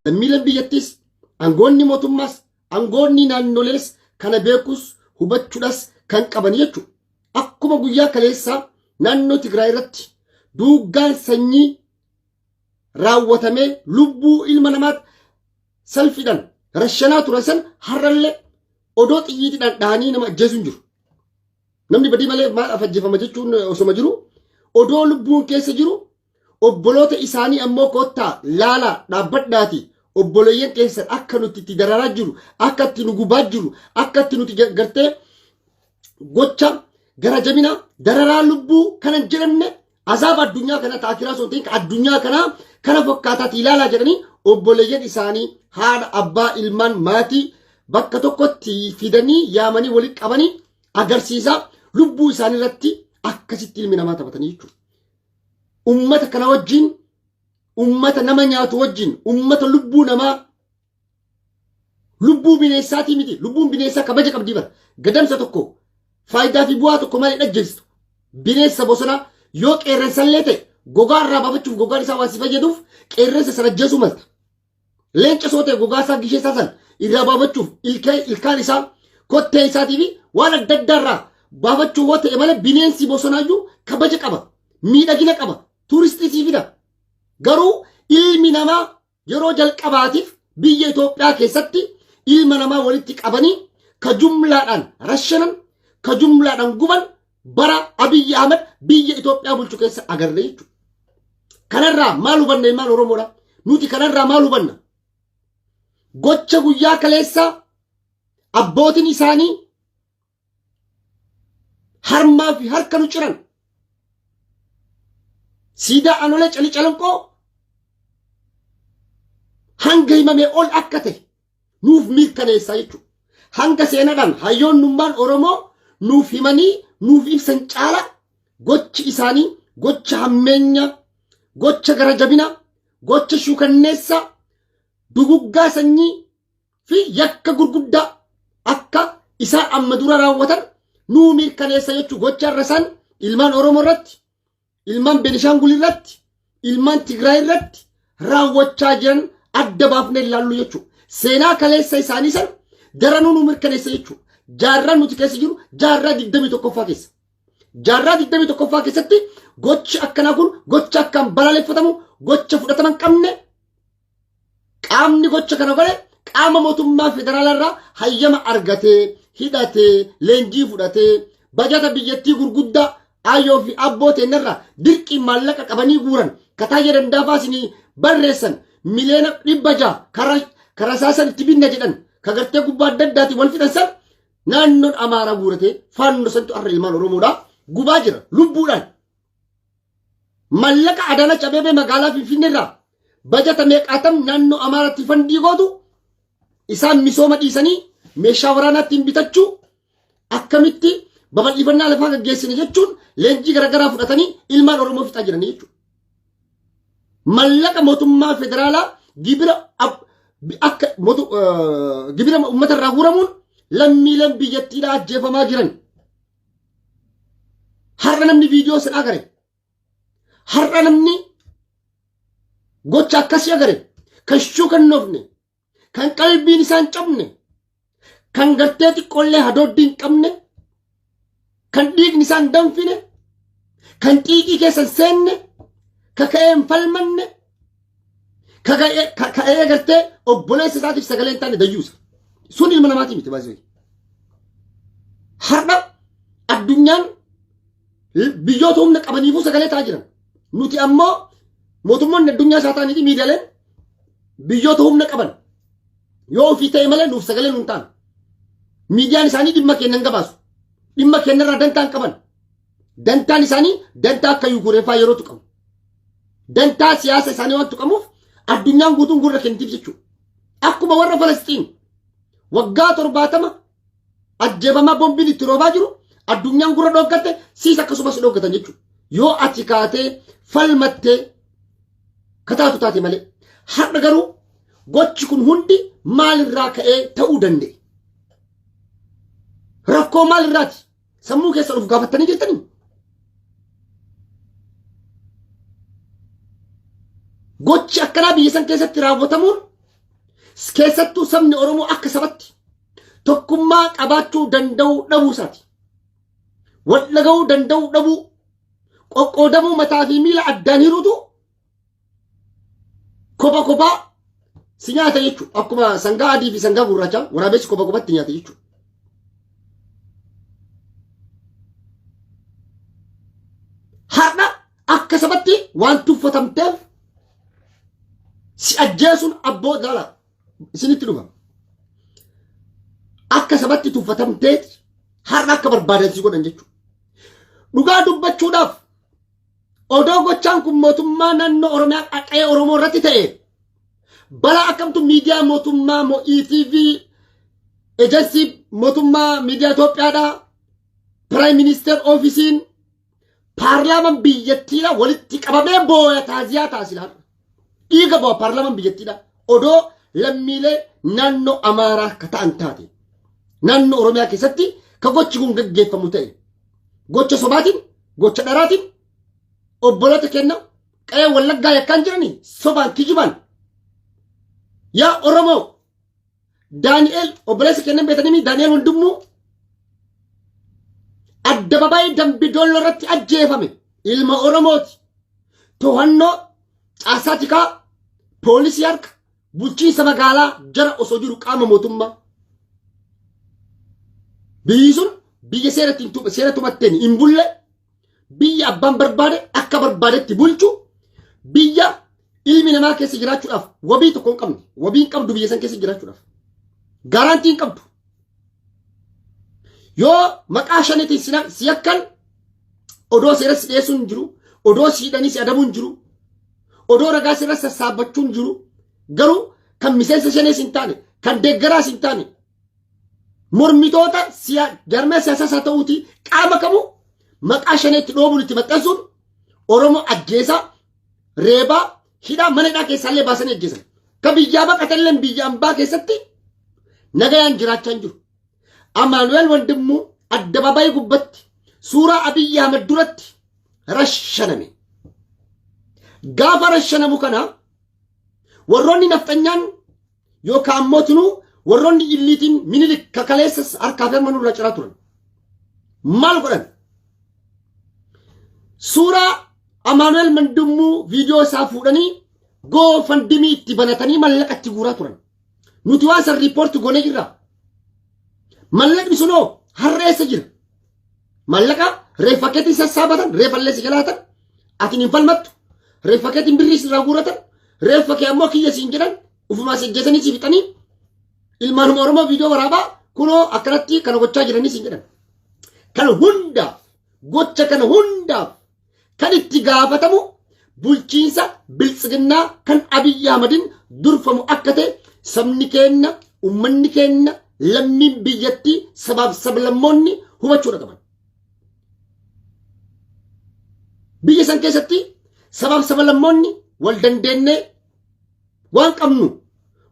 Lammiileen biyyattiis, aangoonni mootummaas, aangoonni naannolees kana beekus hubachuudhas kan qaban jechuudha. Akkuma guyyaa kaleessaa naannoo Tigraay irratti duuggaan sanyii raawwatamee lubbuu ilma namaa salfiidhaan rashanaa turan san har'allee odoo xiyyiitiidhaan dhahanii nama ajjeesuu hin jiru. Namni badii malee maal ajjeefama jechuun osoma jiru odoo lubbuun keessa jiru obboloota isaanii ammoo kottaa laalaa dhaabbadhaati obboleeyyan keessan akka nuti itti dararaa jiru, akka itti nu gubaa jiru, akka itti nuti gartee gocha gara jabina dararaa lubbuu kana hin jedhamne azaaba addunyaa kana taakiraa osoo hin ta'in addunyaa kanaa kana fakkaataati ilaalaa jedhanii obboleeyyan isaanii haadha abbaa ilmaan maatii bakka tokkotti fidanii yaamanii walitti qabanii agarsiisaa lubbuu isaanii irratti akkasitti ilmi namaa taphatanii jechuudha. Ummata kana wajjin, ummata nama nyaatu wajjin, ummata lubbuu namaa, lubbuu bineensaatii miti, lubbuun bineensaa kabaja qabdii bara. Gadamsa tokko faayidaa fi bu'aa tokko malee dhajjeessitu. Bineensa bosonaa yoo qeerransallee ta'e gogaa irraa baafachuuf gogaan isaa waan si fayyaduuf qeerransa sana ajjeesuu malta. Leenca soo ta'e gogaa isaa gishee isaa sana irraa baafachuuf ilkaan isaa kottee isaatii fi waan adda addaa irraa baafachuu yoo ta'e malee bineensi bosonaayyuu kabaja qaba. Miidhagina qaba. Tuuristii sii fida. Garuu ilmi namaa yeroo jalqabaatiif biyya Itoophiyaa keessatti ilma namaa walitti qabanii ka jumlaadhaan rashanan, ka jumlaadhaan guban bara Abiyyi Ahmad biyya Itoophiyaa bulchu keessa agarre jechuudha. Kanarraa maal hubanna ilmaan Oromoodha? Nuti kanarraa maal hubanna? Gocha guyyaa kaleessaa abbootiin isaanii harmaa fi harka nu ciran. Siidaa Anolee Calii Calanqoo hanga himamee ol akka ta'e nuuf mirkaneessaa jechuudha. Hanga seenaadhaan hayyoonnummaan Oromoo nuuf himanii nuuf ibsan caala gochi isaanii gocha hammeenya, gocha gara jabina, gocha shuukanneessaa, duguggaa sanyii fi yakka gurguddaa akka isaan amma dura raawwatan nuu mirkaneessa jechuudha. Gocha irra isaan ilmaan Oromoo irratti, ilmaan Benishaangul irratti, ilmaan Tigraay irratti raawwachaa jiran adda baafnee ilaallu jechuudha. Seenaa kaleessa isaanii san daranuu nu mirkaneessa jechuudha. Jaarraa nuti keessa jiru jaarraa 21ffaa keessa. Jaarraa 21ffaa keessatti gochi akkanaa kun gocha akkaan balaaleffatamu, gocha fudhatama hin qabne, qaamni gocha kana godhe qaama mootummaa federaalaa irraa hayyama argatee hidhatee leenjii fudhatee bajata biyyattii gurguddaa ayyoo fi abboo teennarraa dirqiin maallaqa qabanii guuran kataayya dandaafaa isinii barreessan miliyoona 600 karaa isaasan itti binna jedhan ka gartee gubbaa adda addaatiin wal fixan san naannoon Amaaraa guuratee faannoo santu har'a ilmaan Oromoodhaa gubaa jira lubbuudhaan. Mallaqa Adaanach Abeebee magaalaa Finfinnee irraa bajata meeqaatam naannoo Amaaraatti fandii gootu isaan misooma dhiisanii meeshaa waraanaa ittiin bitachuu akkamitti babal'ifannaa lafaa gaggeessine jechuun leenjii garaagaraa fudhatanii ilmaan Oromoo fixaa jiranii jechuudha. Mallaqa mootummaa federaalaa gibira akka gibira uummata irraa guuramuun lammiileen biyyattiidhaa ajjeefamaa jiran. Har'a namni viidiyoo san agare. Har'a namni gocha akkasii agare. Kan shuukannoofne, kan qalbiin isaan cabne, kan gartee xiqqoollee hadooddii hin qabne, kan dhiigni isaan danfine, kan xiiqii keessa hin seenne, ka ka'ee hin falmanne, ka ka'ee gartee obboleessa isaatiif sagalee hin taane dayyuusa. Sun ilma namaatii miti baay'ee. Har'a addunyaan biyyoota humna qabaniifuu sagalee ta'aa jiran. Nuti ammoo mootummoonni addunyaa isaa ta'anii fi miidiyaaleen biyyoota humna qaban yoo ofii ta'e malee nuuf sagalee nuun ta'an. Miidiyaan isaanii dhimma keenya hin gabaasu. Dhimma keenya irraa dantaa hin qaban. Dantaan isaanii dantaa akka Yukureen fa'aa yeroo tuqamu. Dantaa siyaasa isaanii waan tuqamuuf addunyaan guutuun gurra kennitiif jechuudha. Akkuma warra Falasxiin waggaa 70 ajjeefamaa boombiin itti roobaa jiru addunyaan gurra dhooggatte siis akkasumas dhooggatan jechuudha. Yoo ati kaatee falmattee kataatu taate malee. Har'a garuu gochi kun hundi maalirraa ka'ee ta'uu danda'e? Rakkoo maalirraati? Sammuu keessa of gaafattanii jirtanii? Gochi akkanaa biyya san keessatti raawwatamuun Keessattuu sabni Oromoo akka sabatti tokkummaa qabaachuu danda'uu dhabuu isaati. Wal dhaga'uu danda'uu dhabuu, qoqqoodamuu, mataa fi miila addaan hiruutu kopha kophaa si nyaata jechuudha. Akkuma sangaa adii fi sangaa gurraachaa waraabessi kopha kophatti nyaata jechuudha. Har'a akka sabatti waan tuffatamteef si ajjeesuun abboo laala isinitti dhufa. Akka sabatti tuffatamteet har'a akka barbaadan si godhan jechuudha. Dhugaa dubbachuudhaaf, odoo gochaan kun mootummaa naannoo Oromiyaa qaqee Oromoo irratti ta'e, balaa akkamtu miidiyaa mootummaa moo ETV, ejensii mootummaa miidiyaa Itoophiyaadhaa, Prime Minister Officeiin, paarlaamaan biyyattiidha walitti qabamee booya, taaziyaa taasisa. Dhiiga bo'a paarlaamaan biyyattiidha. Odoo lammiilee naannoo Amaaraa ka ta'an taate, naannoo Oromiyaa keessatti ka gochi kun gaggeeffamu ta'e, gocha sobaatiin, gocha dharaatiin obboloota kenna qe'ee Wallaggaa yakkaan jiranii sobaan kijibaan. Yaa Oromoo, Daani'el obboleessa kennan beetanii, Daani'el Wandimmoo addababaayii Dambi Dolloo irratti ajjeefame, ilma Oromooti. To'annoo caasaa tikaa poolisii harka bulchiinsa magaalaa jara osoo jiru, qaama mootummaa. Biyyi sun biyya seera tumatteen hin bulle, biyya abbaan barbaade akka barbaadetti bulchu, biyya ilmi namaa keessa jiraachuudhaaf wabii tokko hin qabne, wabii hin qabdu. Biyya san keessa jiraachuudhaaf guarantee hin qabdu. Yoo maqaa shaniitiin si yakkan, odoo seera si dhiyeessuun hin jiru, odoo si hidhanii si adabuun hin jiru, odoo ragaa sirra sassaabbachuun hin jiru. Garuu kan miseensa shanees hin taane, kan deeggaraas hin taane, mormitoota jarmee siyaasaas haa ta'uuti, qaama kamuu maqaa shaneetti dhoobuun itti maxxansuun Oromoo ajjeesaa, reebaa, hidhaa, mana hidhaa keessaallee baasanii ajjeesan. Ka biyyaa baqatallee biyya ambaa keessatti nagayaan jiraachaa hin jiru. Amaanu'eel Wandimmuu addababayii gubbatti suuraa Abiyyi Ahmad duratti rashaname. Gaafa rashanamu kana warroonni nafxanyaan yookaan ammoo tunuu warroonni illiitiin Minilik kakaleessas harkaa fi harma nurra ciraa turan. Maal godhan? Suuraa Amaanu'eel Wandimmuu viidiyoo isaa fuudhanii GoFundMe itti banatanii mallaqa itti guuraa turan. Nuti waan san report goonee jirra. Mallaqni sunoo har'a eessa jira? Mallaqa reeffa keetiin sassaabatan, reeffallee si jalaatan, ati hin falmattu, reeffa keetiin birrii sirraa guuratan, reeffa kee ammoo kiyya siin jedhan, ufumaa si ajjeesanii si fixanii, ilmaanuma Oromoo viidiyoo waraabaa kunoo akkanatti kana gochaa jiranii siin jedhan. Kana hundaaf, gocha kana hundaaf kan itti gaafatamu bulchiinsa biltsiginnaa kan Abiyyi Ahmadiin durfamu akka ta'e sabni keenya, uummanni keenya, lammiin biyyattii, sabaaf sablammoonni hubachuudha qaban. Biyya san keessatti sabaaf sablammoonni wal dandeennee, waan qabnu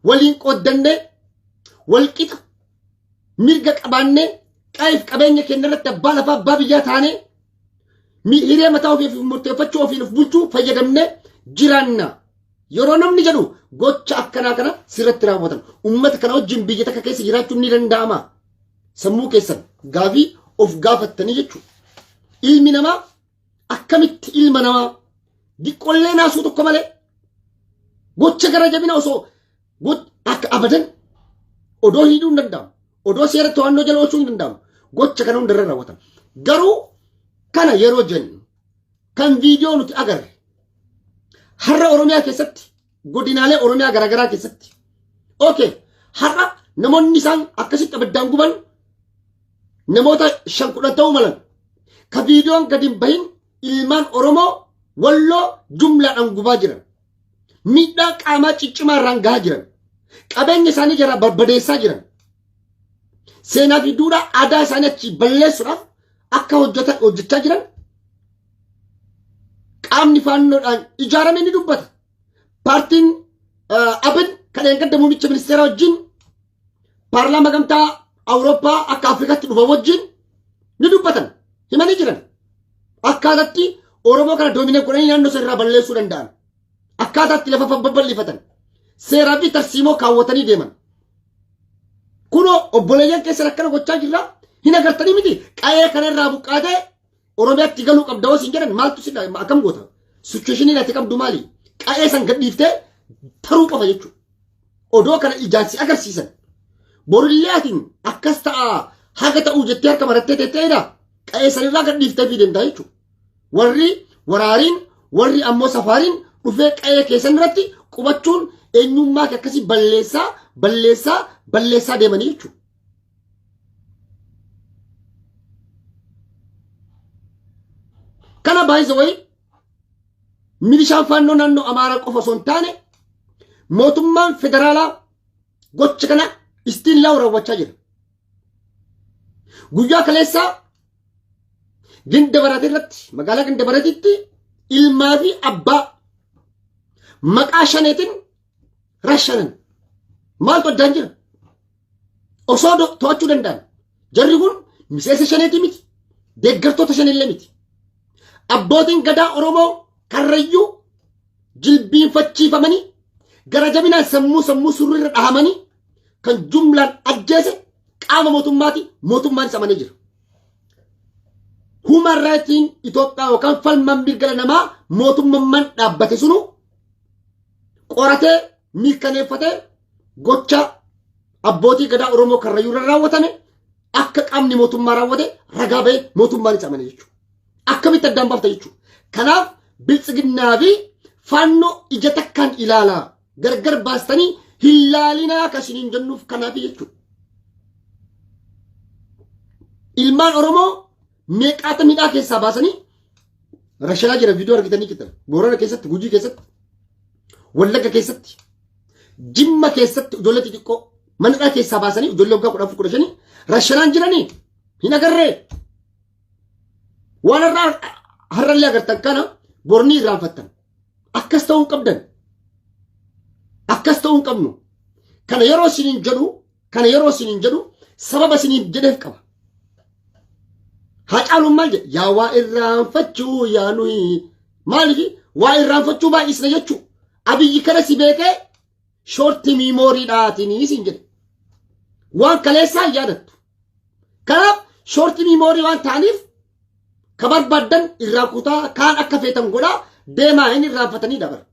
waliin qooddannee, wal qixa mirga qabaannee, qabeef qabeenya keenya irratti abbaa lafaa, abbaa biyyaa taanee, hiree mataa ofiif murteeffachuu, ofiin of bulchuu fayyadamnee jiraanna. Yeroo namni jedhu gocha akkanaa kana sirratti raawwatan. Uummata kana wajjin biyya takka keessa jiraachuun ni danda'ama. Sammuu keessan gaafii of gaafattanii jechuudha. Ilmi namaa akkamitti ilma namaa diqqollee naasuu tokko malee gocha gara jabina osoo akka abadan odoo hidhuu hin danda'amu. Odoo seera to'annoo jala oolchuu hin danda'amu. Gocha kana hundarra raawwatan. Garuu kana yeroo jennu, kan viidiyoo nuti agarre har'a Oromiyaa keessatti, godinaalee Oromiyaa garaagaraa keessatti. Okay, har'a namoonni isaan akkasitti abiddaan guban namoota 5, 10 ta'uu malan. Ka viidiyoon gadi hin bahin ilmaan Oromoo Walloo jumlaadhaan gubaa jiran. Miidhaa qaamaa ciccimaa irraan gahaa jiran. Qabeenya isaanii jalaa barbadeessaa jiran. Seenaa fi duudhaa aadaa isaanii achi balleessuudhaaf akka hojjechaa jiran qaamni faannoodhaan ijaarame ni dubbata. Paartiin Abin kan eeggadda muummicha ministeeraa wajjin paarlaama gamtaa Awurooppaa akka Afrikaatti dhufa wajjin ni dubbatan, himanii jiran. Akkaataatti Oromoo kana dominate godhanii naannoo sana irraa balleessuu danda'an. Akkaataatti lafa babal'ifatan. Seeraa fi tarsiimoo kaawwatanii deeman. Kunoo obboleeyyan keessan akkana gochaa jirra. Hin agartanii miti. Qa'ee kanarraa buqqaatee Oromiyaatti galuu qabda hoo siin jedhan maaltu si akkam goota? Situation ati qabdu maali? Qa'ee san gadhiiftee taruu qofa jechuudha. Odoo kana ijaan si agarsiisan. Borillee atiin akkas ta'a haga ta'uu jettee harka marattee teetteedha. Qa'ee sanirraa gadhiiftee fi deemtaa jechuudha. Warri waraariin warri ammoo safaariin dhufee qa'ee keessan irratti qubachuun eenyummaa kee akkasii balleessaa balleessaa balleessaa deemanii jechuudha. Kana by the way milishaan faannoo naannoo Amaaraa qofa osoo hin taane mootummaan federaalaa gocha kana istiin laa'u raawwachaa jira. Guyyaa kaleessaa Ginda Baratee irratti magaalaa Ginda Barateetti ilmaa fi abbaa maqaa shaneetiin rashanan. Maaltu addaan jira? Osoo to'achuu danda'an. Jarri kun miseensa shaneetii miti. Deeggartoota shaneellee miti. Abbootiin gadaa Oromoo Karrayyuu jilbiinfachiifamanii gara jabinaan sammuu sammuu surriirra dhahamanii kan jumlaan ajjeese qaama mootummaati mootummaan isa amanee jira. Human rightiin Itoophiyaa yookaan falmaan mirga namaa mootummaan dhaabbate sunu qoratee mirkaneeffatee gocha abbootii gadaa Oromoo Karrayyuu irra raawwatame akka qaamni mootummaa raawwate ragaa ba'ee mootummaan isa amane jechuudha. Akkamitti addaan baafta jechuudha. Kanaaf biltsiginnaa fi faannoo ija takkaan ilaalaa gargar baastanii hin laalinaa kan isiniin jennuuf kanaaf jechuudha. Ilmaan Oromoo meeqaata midhaa keessaa baasanii rashanaa jira viidiyoo argitanii jirtan. Boorana keessatti, Gujii keessatti, Wallagga keessatti, Jimma keessatti ijoollee xixiqqoo manadhaa keessaa baasanii ijoollee waggaa 14 15 rashanaan jiranii hin agarree. Waan har'aa har'allee agartan kana bornii irraanfattan. Akkas ta'uu hin qabdan. Akkas ta'uu hin qabnu. Kana yeroo isiniin jedhu kana yeroo isiniin jedhu sababa isiniin jedheef qaba. Hacaaluun maal jedhe? Yaa waa irraanfachuu yaa nuyi. Maaliif waa irraanfachuu baay'isna jechuu. Abiyyi kana si beekee short memory dhaatinii isin jedhe. Waan kaleessaa hin yaadattu. Kanaaf short memory waan ta'aniif ka barbaaddan irraa kutaa kaan akka feetan godhaa deemaa hin irraanfatanii dabara.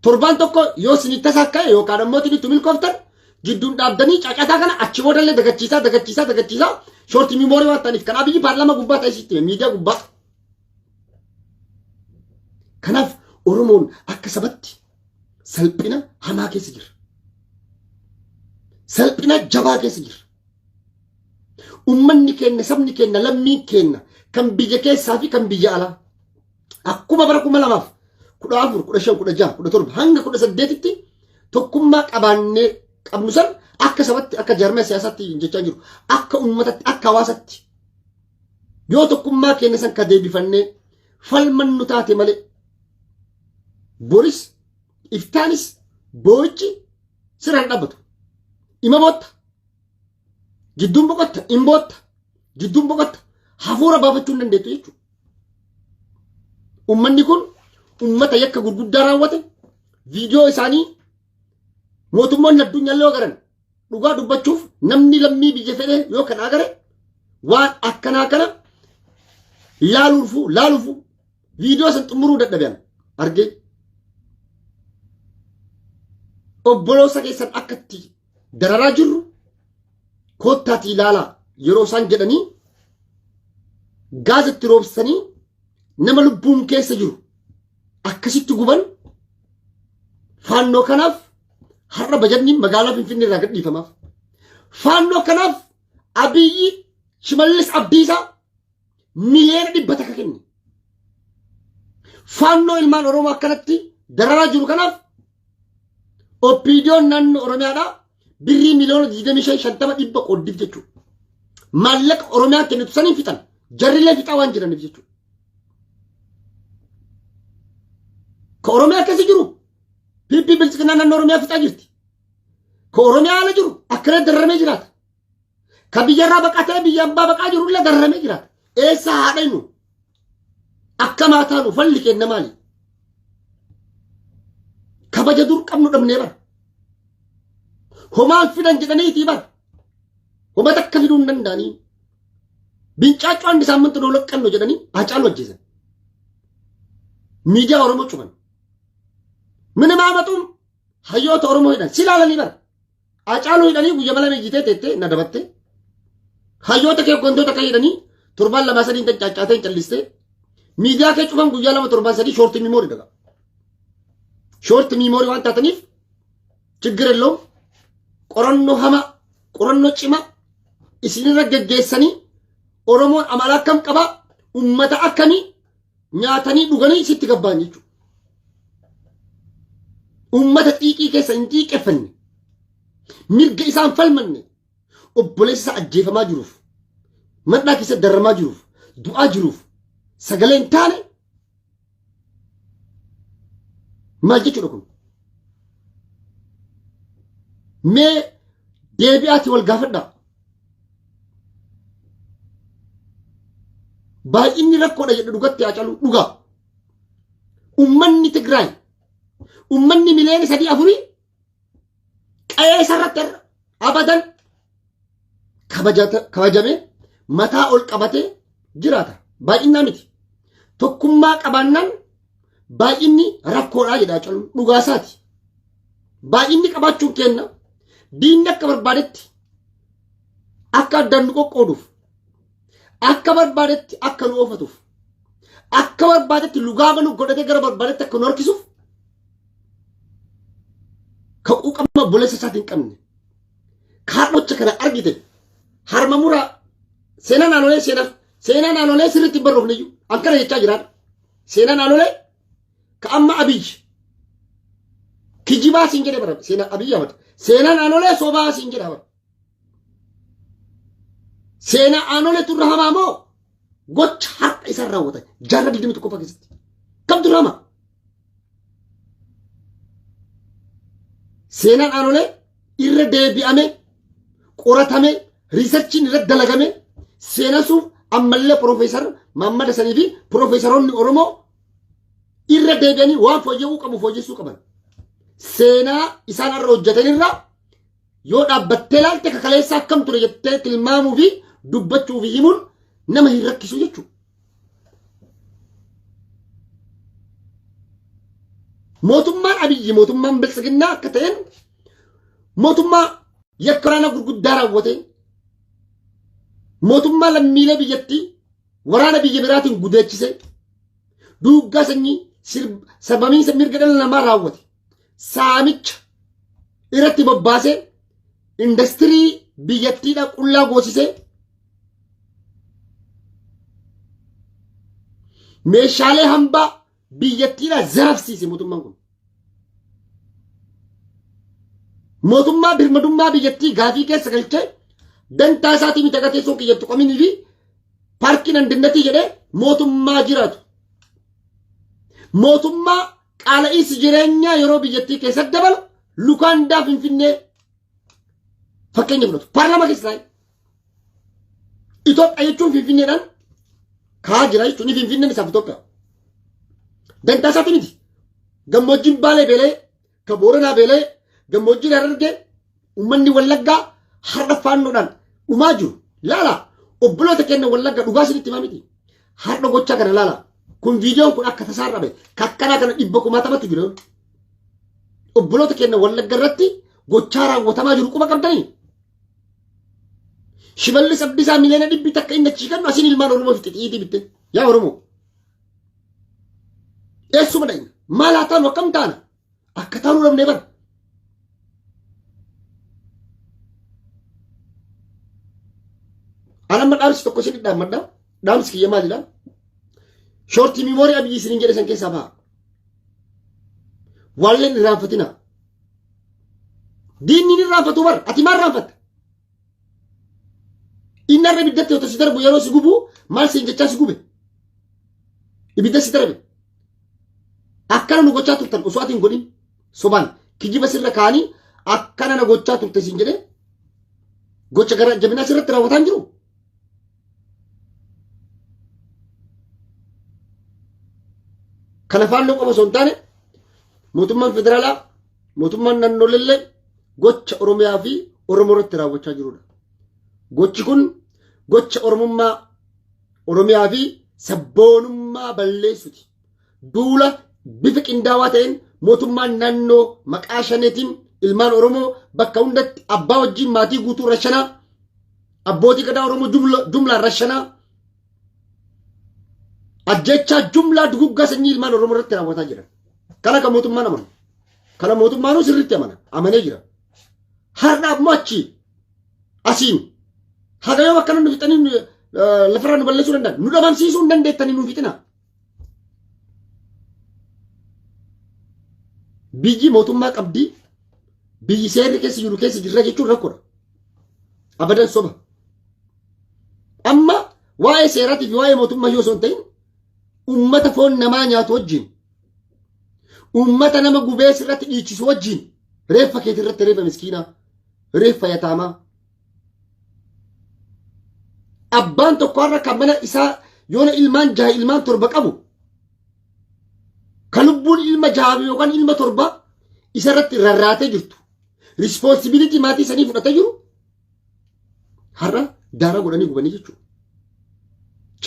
Torbaan tokko yoo isin tasaa ka'e yookaan ammoo itti milkooftan jidduun dhaabdanii cacataa kana achi boodallee dagachiisaa dagachiisaa dagachiisaa short memory waan ta'aniif kan Abiyyi paarlaamaa gubbaa ta'e sitti hime miidiyaa gubbaa. Kanaaf Oromoon akka sabatti salphina hamaa keessa jira. Salphina jabaa keessa jira. Ummanni keenya, sabni keenya, lammiin keenya kan biyya keessaa fi kan biyya alaa. Akkuma bara 2014, 15, 16, 17 hanga 18tti tokkummaa qabaannee qabnu san akka sabatti, akka jaarmaya siyaasaatti jechaa jiru. Akka uummatatti, akka hawaasatti. Yoo tokkummaa keenya san ka deebifannee falmannu taate malee boris iftaanis boo'ichi sirraan dhaabbatu. Ima bootta. Jidduun boqotta, in bootta. Jidduun boqotta. Hafuura baafachuu hin dandeettu jechuudha. Uummanni kun uummata yakka gurguddaa raawwate viidiyoo isaanii mootummoonni addunyaa yoo agaran dhugaa dubbachuuf namni lammii biyya fedhee yoo kan agare waan akkanaa kana laaluufu laaluufu viidiyoo san xumuruu dadhabe argee obboloosa keessan akka itti dararaa jirru koottaatii ilaalaa yeroo isaan jedhanii gaazatti roobsanii nama lubbuun keessa jiru akkasitti guban faannoo kanaaf har'a bajanni magaalaa Finfinnee irraa gadhiifamaaf. Faannoo kanaaf Abiyyi Shimallis Abdiisaa miliyoona 100 kenne. Faannoo ilmaan Oromoo akkanatti dararaa jiru kanaaf OPDOn naannoo Oromiyaadhaa birrii miliyoona 25 50 100 qooddiif jechuudha. Maallaqa Oromiyaan kennitu saniin fixan. Jarrilee fixaa waan jiraniif jechuudha. Ka Oromiyaa keessa jiru PP biltsiginnaa naannoo Oromiyaa fixaa jirti. Ka Oromiyaa ala jiru akkana dararamee jiraata. Ka biyyarraa baqatee biyya ambaa baqaa jiru illee dararamee jiraata. Eessa haa dhaynu? Akka maataa nu falli kenna maali? Ka Kabaja dur qabnu dhabnee bara. Homaan fidan jedhaniitii bara. Homa takka fiduu hin danda'anii. Bincaaccuu andi saammantu nu laqqannu jedhanii Haacaaluu ajjeesan. Miidiyaa Oromoo cufan. Minima amaxuun hayyoota Oromoo hidhan. Si ilaalanii bara. Haacaaluu hidhanii guyya mala ejjitee teettee na dabattee. Hayyoota kee hooggantoota kee hidhanii torbaan lamaa sadiin tan caaccaatee hin callistee. Miidiyaa kee cufan guyyaa lama torbaan sadii shoortii miimoorii dhagaa. Shoortii miimoorii waan taataniif ችግር የለውም. Qorannoo hamaa, qorannoo cimaa isinirra geggeessanii Oromoon amala akkam qabaa, ummata akkamii nyaatanii dhuganii sitti gabbaan jechuudha. Ummata xiiqii keessa hin xiiqeffanne, mirga isaan falmanne, obboleessa isaa ajjeefamaa jiruuf, mandhaa keessa darramaa jiruuf, du'aa jiruuf sagalee hin taane maal jechuudha kun? Mee deebi'aati wal gaafadhaa. Baay'inni rakkoodha jedhu dhugatti haa caluu dhugaa. Ummanni Tigraay ummanni miliyoona sadii afurii qe'ee isarratti har'a abadan kabajamee mataa ol qabatee jiraata. Baay'innaa miti. Tokkummaa qabaannaan baay'inni rakkoodhaa jedha Haacaaluun dhugaasaati. Baay'inni qabaachuun kenna diinni akka barbaadetti akka addaan nu qoqqooduuf akka barbaadetti akka nu oofatuuf akka barbaadetti lugaama nu godhatee gara barbaadetti akka nu harkisuuf ka quuqama obboleessa isaatiin hin qabne kaadhocha kana argite harma muraa seenaa naannolee seenaa seenaa naannolee sirriitti hin barroofne iyyuu akkana jechaa jiraadha. Seenaa naannolee ka amma Abiyyi kijibaa siin jedhe bara seenaa Abiyyi Ahmad seenaa naannolee sobaa siin jedha bara. Seenaa aanolee turra hamaa moo gocha har'a isaan raawwatan jaarraa 21ffaa keessatti kamtu irra hamaa? Seenaan aanolee irra deebi'ame qoratame riisarchiin irra dalagame seenasuuf ammallee Piroofeesar Maammad Hasanii fi Piroofeesaroonni Oromoo irra deebi'anii waan fooyya'uu qabu fooyyessuu qaban. Seenaa isaan har'a hojjetan irraa yoo dhaabbattee ilaalte kakaleessa akkam ture jettee tilmaamuu fi dubbachuu fi himuun nama hin rakkisu jechuudha. Mootummaan Abiyyi mootummaan Biltsiginnaa akka ta'een mootummaa yakka waraanaa gurguddaa raawwate mootummaa lammiilee biyyattii waraana biyya biraatiin gudeechise duuggaa sanyii sarbamiinsa mirga dhala namaa raawwate saamicha irratti bobbaasee indastirii biyyattiidha qullaa goosisee meeshaalee hambaa biyyattiidha zarafsiise mootummaan kun. Mootummaa birmadummaa biyyattii gaafii keessa galchee dantaa isaatii miti akka teessoo kiyyattu qaminii fi paarkiin andinnatii jedhee mootummaa jiraatu. Mootummaa qaala'iinsi jireenyaa yeroo biyyattii keessatti dabalu lukaandaa Finfinnee fakkeenya fudhatu. Paarlaamaa keessa taa'e. Itoophiyaa jechuun Finfinneedhaan kaa'aa jira jechuun Finfinneen isaaf Itoophiyaa. Dantaa isaati miti. Gammoojjiin Baalee beela'ee, ka Booranaa beela'ee, gammoojjiin Harargee, uummanni Wallaggaa har'a faannoodhaan dhumaa jiru. Laala obboloota keenya Wallaggaa dhugaa isinitti himaa miti. Har'a gochaa kana laala. Kun viidiyoon kun akka tasaa irra bahe. Kakkanaa kana dhibba kumaatamatu jira. Obboloota keenya Wallagga irratti gochaa raawwatamaa jiru quba qabdanii. Shimallis Abdiisaa miliyoona dhibbi takka inni achii kennu asiin ilmaan Oromoo fixe xiyiitii bitte. Yaa Oromoo. Eessuma dhaqna? Maal haa taanu akkam taana? Akka taanu dhabnee bara. An amma dhaamsi tokko isin dhaammadha. Dhaamsi kiyya maalidha? Shoortii miimoorii Abiyyi isiniin jedhe san keessaa baha. Waalleen irraanfatina. Diinni ni irraanfatu bar. Ati maal irraanfatta? Inni har'a ibiddatti otoo si darbu yeroo si gubu maal siin jechaa si gube? Ibidda si darbe. Akkana nu gochaa turtan osoo ati hin godhin sobaan kijiba sirra kaanii akkana na gochaa turte siin jedhee gocha gara jabinaa sirratti raawwataa hin jiru. Kana faalloo qofa osoo hin taane mootummaan federaalaa Mootummaan naannoolellee gocha Oromiyaa fi Oromoo irratti raawwachaa jirudha. Gochi kun gocha Oromummaa Oromiyaa fi sabboonummaa balleessuti. Duula bifa qindaawaa ta'een mootummaan naannoo maqaa shaneetiin ilmaan Oromoo bakka hundatti abbaa wajjin maatii guutuu rashanaa, abbootii gadaa Oromoo jumlaan rashanaa, ajjechaa jumlaa duguggaa sanyii ilmaan Oromoo irratti raawwataa jiran. Kana kan mootummaan amanu. Kana mootummaanuu sirriitti amana. Amanee jira. Har'a ammoo achi asiin haga yoo akkana nu fixanii lafarraa nu balleessuu danda'an nu dhabamsiisuu hin dandeettanii nu fixina. Biyyi mootummaa qabdi, biyyi seerri keessa jiru keessa jirra jechuun rakkoodha. Abadan soba. Amma waa'ee seeraatii fi waa'ee mootummaa yoo osoo hin ta'in uummata foon namaa nyaatu wajjin, uummata nama gubee sirratti dhiichisu wajjin, reeffa keetii irratti, reeffa miskiinaa, reeffa yataamaa. Abbaan tokko har'a kan mana isaa yoona ilmaan jaha, ilmaan torba qabu, kan lubbuun ilma jaha yookaan ilma torba isa irratti rarraatee jirtu, responsibility maatii sanii fudhatee jiru, har'a daaraa godhanii gubanii jechuudha.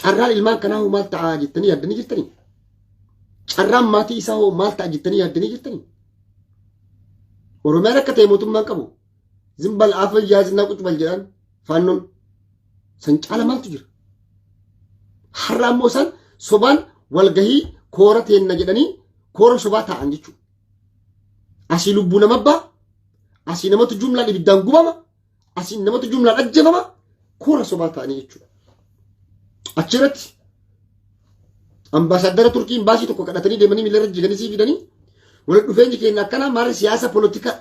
Carraan ilmaan kanaa hoo maal ta'a jettanii yaaddanii jirtanii? Carraan maatii isaa hoo maal ta'a jettanii yaaddanii jirtanii? Oromiyaan akka ta'e mootummaan qabu. Zimbal afa yaazinaa qucbal jedhaan faannoon san caala maaltu jira? Har'a ammoo isaan sobaan walgahii koora teenna jedhanii koora sobaa taa'an jechuudha. Asii lubbuu nama abbaa, asii namatu jumlaan ibiddaan gubama, asii namatu jumlaan ajjeefama, koora sobaa ta'anii jechuudha. Achirratti ambaasaadara Turkii imbaasii tokko kadhatanii deemanii miilarra jiganii sii fidanii walitti dhufeenyi keenya akkanaa maarri siyaasa polotika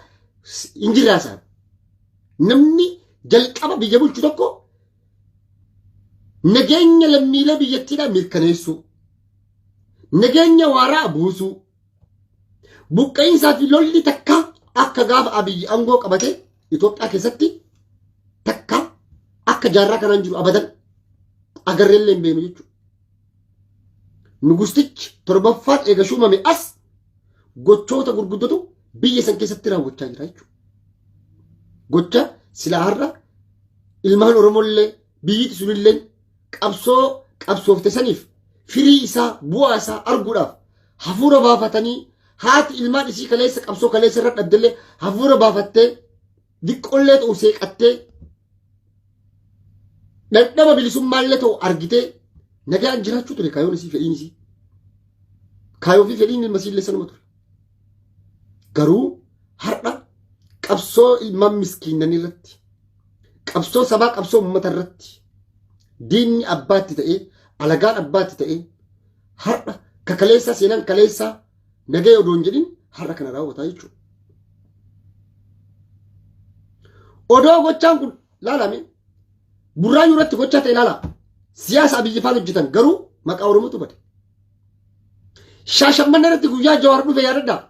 hin jirraasaan. Namni jalqaba biyya bulchu tokko nageenya lammiilee biyyattiidhaa mirkaneessuu, nageenya waaraa buusuu, buqqa'iinsaa fi lolli takka akka gaafa Abiyyi aangoo qabate Itoophiyaa keessatti takka akka jaarraa kanaan jiru abadan agarreellee hin beeknu jechuudha. Nugustichi torbaffaan eega shuumame as gochoota gurguddatu biyya san keessatti raawwachaa jira jechuudha. Gocha silaa har'a ilmaan Oromollee biyyiti sunillee qabsoo qabsoofte saniif firii isaa, bu'aa isaa arguudhaaf hafuura baafatanii, haati ilmaan isii kaleessa qabsoo kaleessa irra dhabdellee hafuura baafattee, diqqollee ta'u seeqattee, dhandhama bilisummaallee ta'u argitee nagaan jiraachuu ture kaayoon isii, fedhiin isii. Kaayoo fi fedhiin ilma isiillee sanuma ture. Garuu har'a qabsoo ilmaan miskiinnan irratti, qabsoo sabaa, qabsoo uummata irratti diinni abbaatti ta'ee, alagaan abbaatti ta'ee, har'a kakaleessaa seenaan kaleessaa nagaya odoo hin jedhin har'a kana raawwataa jechuudha. Odoo gochaan kun laalame Burraayyuu irratti gochaa ta'e ilaala. Siyaasa Abiyyi faan hojjetan, garuu maqaa Oromootu bade. Shaashammanna irratti guyyaa Jawaar dhufe yaadadhaa.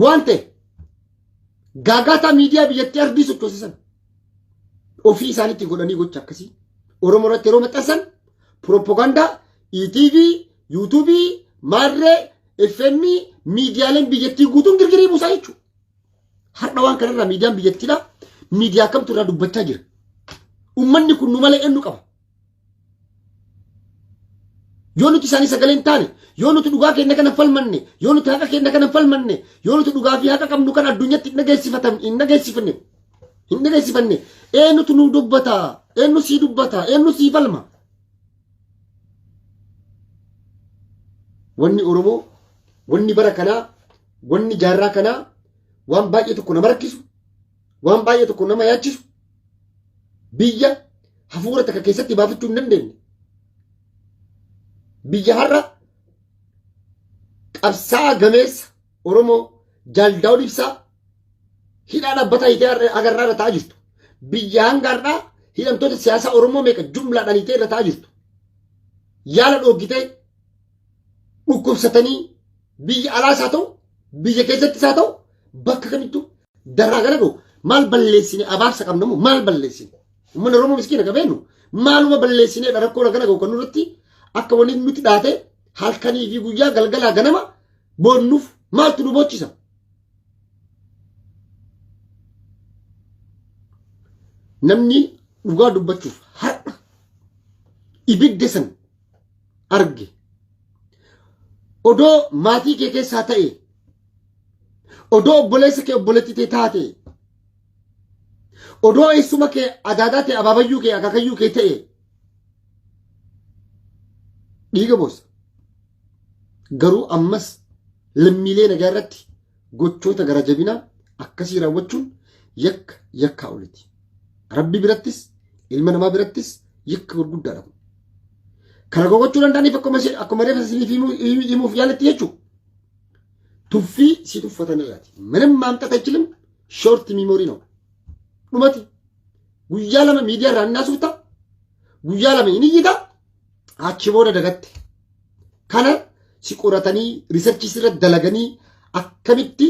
Waan ta'e gaagaataa miidiyaa biyyattii ardii sochoosisan ofii isaaniitti godhanii gocha akkasii Oromoo irratti yeroo maxxansan pirooppogaandaa ETV, YouTube, Maarree, FM, miidiyaaleen biyyattii guutuun girgirii buusaa jechuudha. Har'a waan kanarraa miidiyaan biyyattiidha. Miidiyaa kamtu irraa dubbachaa jira? Uummanni kun nu malee eenyu qaba? Yoo nuti isaanii sagalee hin taane, yoo nuti dhugaa keenya kana falmanne, yoo nuti haqa keenya kana falmanne, yoo nuti dhugaa fi haqa qabnu kan addunyaatti hin dhageessifatan, hin dhageessifanne, hin dhageessifanne, eenyutu nu dubbata? Eenyu sii dubbata? Eenyu sii falma? Wanni Oromoo, wanni bara kanaa, wanni jaarraa kanaa waan baay'ee tokko nama rakkisu, waan baay'ee tokko nama yaachisu, biyya hafuura takka keessatti baafachuu hin dandeenye. Biyya har'a qabsaa'aa gameessa Oromoo Jaal Daawud Ibsaa hidhaa dhaabbataa hiitee agarraa irra ta'aa jirtu. Biyya hanga har'aa hidhamtoota siyaasaa Oromoo meeqa jumlaadhaan hiitee irra ta'aa jirtu. Yaala dhooggitee dhukkubsatanii biyya alaas haa ta'u, biyya keessattis haa ta'u, bakka kamittuu darraa gara ga'u. Maal balleessine? Abaarsa qabna moo maal balleessine? Uummanni Oromoo miskiina qabeenyu maaluma balleessinee rakkoo kana ga'u kan nurratti akka waliin nuti dhaate halkanii fi guyyaa, galgalaa ganama boonnuuf maaltu nu boochisa? Namni dhugaa dubbachuuf har'a ibidda san arge odoo maatii kee keessaa ta'e, odoo obboleessa kee obboleettii tee taate, odoo eessuma kee adaadaa ta'e, abaabayyuu kee, akaakayyuu kee ta'e, dhiiga boossa. Garuu ammas lammiilee nagaa irratti gochoota gara jabinaa akkasii raawwachuun yakka yakkaa oliti. Rabbi birattis ilma namaa birattis yakka gurguddaadha kun. Kana gochuu danda'aniif akkuma reefa isiniif himuuf yaaletti jechuudha. Tuffii si tuffatan irraati. ምንም ማምጣት አይችልም። Short memory ነው። Dhumati guyyaa 2 miidiyaa irraa hin haasofta. Guyyaa 2 hin iyyita. Achi booda dagatte. Kana si qoratanii research sirra dalaganii akkamitti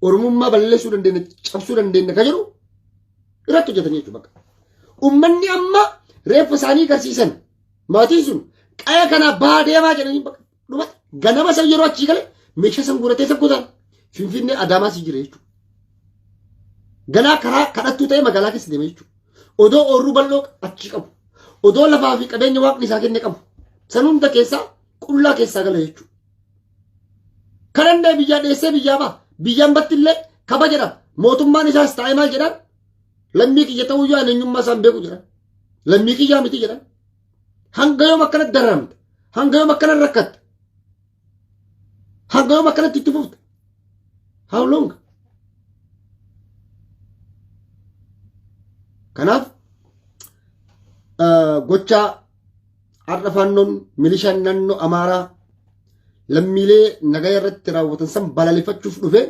Oromummaa balleessuu dandeenya, cabsuu dandeenya ka jedhu irratti hojjetanii jechuudha bakka. Uummanni amma reeffa isaanii agarsiisan, maatiin sun qaya kana bahaa deemaa jedhanii bakka dhumate. Ganama san yeroo achii gale meeshaa san guuratee san kutaan Finfinnee Adaamaa si jira jechuudha. Ganaa karaa kadhattuu ta'ee magaalaa keessa deema jechuudha. Odoo oorruu bal'oo achii qabu. Odoo lafaa fi qabeenya waaqni isaa kenne qabu. San hunda keessaa qullaa keessaa gala jechuudha. Kanallee biyyaa dheessee biyyaa ba'a. Biyyaan battillee kaba jedhama. Mootummaan isaas taa'ee maal jedhaan? Lammii kiyya ta'uu yoo ani eenyummaa isaan beeku jedhan. Lammii kiyyaa miti jedhan. Hanga yoom akkanatti dararamta? Hanga yoom akkanatti rakkatta? Hanga yoom akkanatti itti fufta? How long? Kanaaf gochaa har'a faannoon milishaan naannoo Amaaraa lammiilee nagaya irratti raawwatan san balaaleffachuuf dhufe,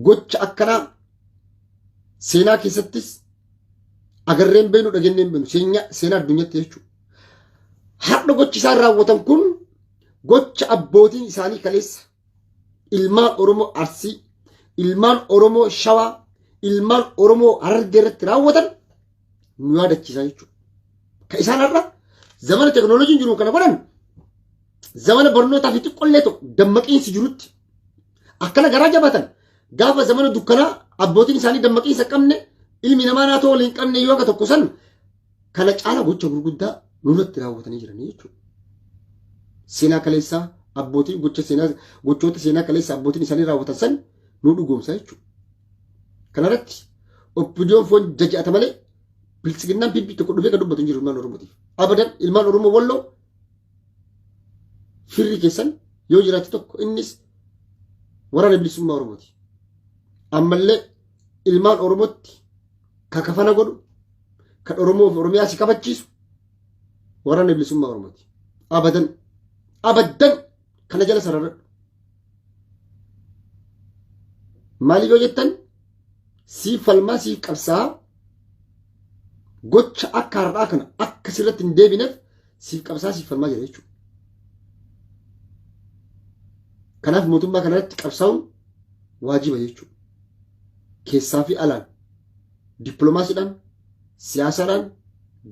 gocha akkanaa seenaa keessattis agarreen beenu, dhageenyeen beenu, seenaa addunyaatti jechuudha. Har'a gochi isaan raawwatan kun gocha abbootiin isaanii kaleessa ilmaan Oromoo Arsii, ilmaan Oromoo Shawaa, ilmaan Oromoo Harargee irratti raawwatan nu yaadachiisa jechuudha. Ka isaan har'a zamana teknooloojiin jiru kana godhan, zamana barnootaa fi xiqqollee tokko dammaqiinsi jirutti akkana garaa jabatan, gaafa zamana dukkanaa abbootiin isaanii dammaqiinsa qabne, ilmi namaa naatoo waliin qabne yoo akka tokko san kana caala gocha gurguddaa nurratti raawwatanii jiranii jechuudha. Seenaa kaleessaa abbootiin gocha seenaa, gochoota seenaa kaleessa abbootiin isaanii raawwatan san nu dhugoomsa jechuudha. Kanarratti OPDOn foon jaja'ata malee biltsiginnaan PP tokko dhufee kan dubbatu hin jiru ilmaan Oromootiif. Abadan ilmaan Oromoo Walloo, firri keessan yoo jiraate tokko, innis waraana bilisummaa Oromooti. Ammallee ilmaan Oromootti ka kafana godhu, kan Oromoo fi Oromiyaa si kabachiisu waraana bilisummaa Oromooti. Abadan abadan kana jala sararradhu. Maaliif yoo jettan, siif falmaa, siif qabsaa, gocha akka har'aa kana akka sirratti hin deebineef siif qabsaa, siif falmaa jira jechuudha. Kanaaf mootummaa kanarratti qabsaa'uun waajiba jechuudha. Keessaa fi alaan, dippiloomaasiidhaan, siyaasaadhaan,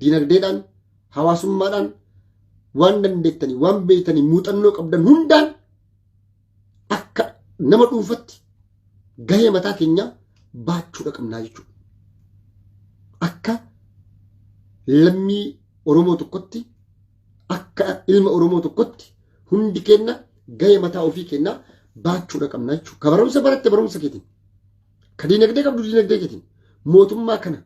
dinagdeedhaan, hawaasummaadhaan, waan dandeettanii, waan beektanii, muuxannoo qabdan hundaan akka nama dhuunfatti gahee mataa keenyaa baachuudha qabnaa jechuudha. Akka lammii Oromoo tokkotti, akka ilma Oromoo tokkotti hundi keenya gahee mataa ofii keenyaa baachuudha qabnaa jechuudha. Ka barumsa baratte barumsa keetiin, ka diinagdee qabdu diinagdee keetiin mootummaa kana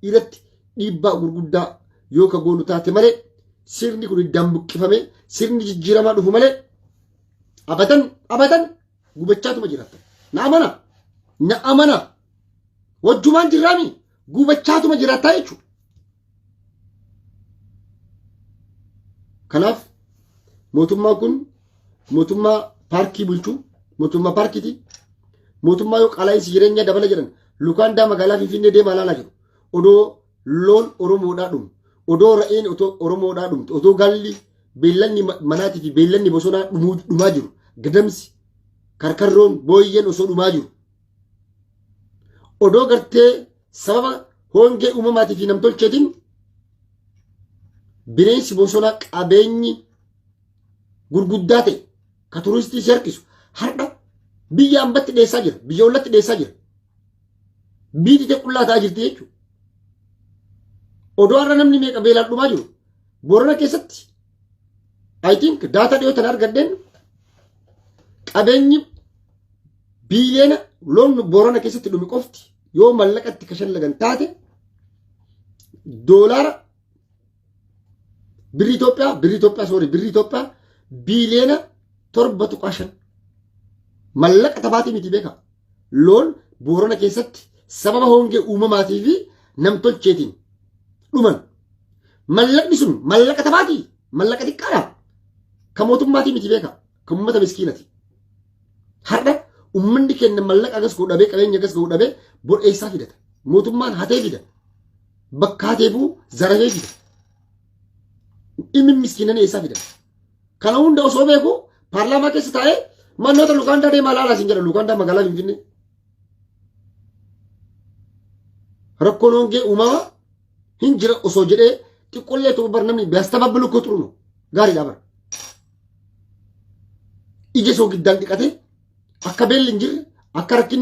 irratti dhiibbaa gurguddaa yoo ka goonu taate malee, sirni kun iddaan buqqifamee sirni jijjiiramaa dhufu malee, abadan abadan gubachaatuma jiraattan. Na amana. Na amana. Wajjumaan jirraami gubachaatuma jiraattaa jechuudha. Kanaaf mootummaan kun mootummaa paarkii bulchuu, mootummaa paarkiiti. Mootummaa yoo qaala'insi jireenya dabala jedhan lukaandaa magaalaa Finfinnee deemaa ilaalaa jiru. Odoo loon Oromoodhaa dhumu, odoo re'een otoo Oromoodhaa dhumtu, odoo gaalli, beellanni manaatii fi beellanni bosonaa dhumaa jiru, gadamsi, karkarroon, booyyeen osoo dhumaa jiru. Odoo gartee sababa hongee uumamaatii fi namtolcheetiin bineensi bosonaa qabeenyi gurguddaa ta'e Ka turistii si harkisu har'a biyya ambatti dheessaa jira. Biyya ollatti dheessaa jira. Biyyi tee qullaa ta'aa jirti jechuudha. Odoo har'a namni meeqa beelaan dhumaa jiru. Boorana keessatti, I think, data dhiyoo tan argadheen, qabeenyi biiliyoona loon Boorana keessatti dhume qofti yoo mallaqatti kashallagan taate, doolaara, birrii Itoophiyaa, sorry, birrii Itoophiyaa biiliyoona 7.5. Mallaqa taphaatii miti, beeka. Loon Boorana keessatti sababa hongee uumamaatii fi namtolcheetiin dhuman, mallaqni sun mallaqa taphaatii, mallaqa xiqqaadha. Ka mootummaatii miti, beeka, kan uummata miskiinati. Har'a uummanni keenya mallaqa agas godhu dhabee, qabeenya agas godhu dhabee, bor eessaa fidata? Mootummaan hatee fida. Bakka hateefuu zarafee fida. Dhimmi miskiinan eessaa fida? Kana hunda osoo beeku paarlaamaa keessa taa'ee manoota Lukaandaa deemaa laalaa siin jedha. Lukaandaa magaalaa Finfinnee. Rakkoon hongee uumamaa hin jira osoo jedhee xiqqollee ta'uu bar, namni ቢያስተባብል እኮ ጥሩ ነው, gaariidha bar. Ija soo giddaan dhiqatee akka beelli hin jirre, akka rakkinni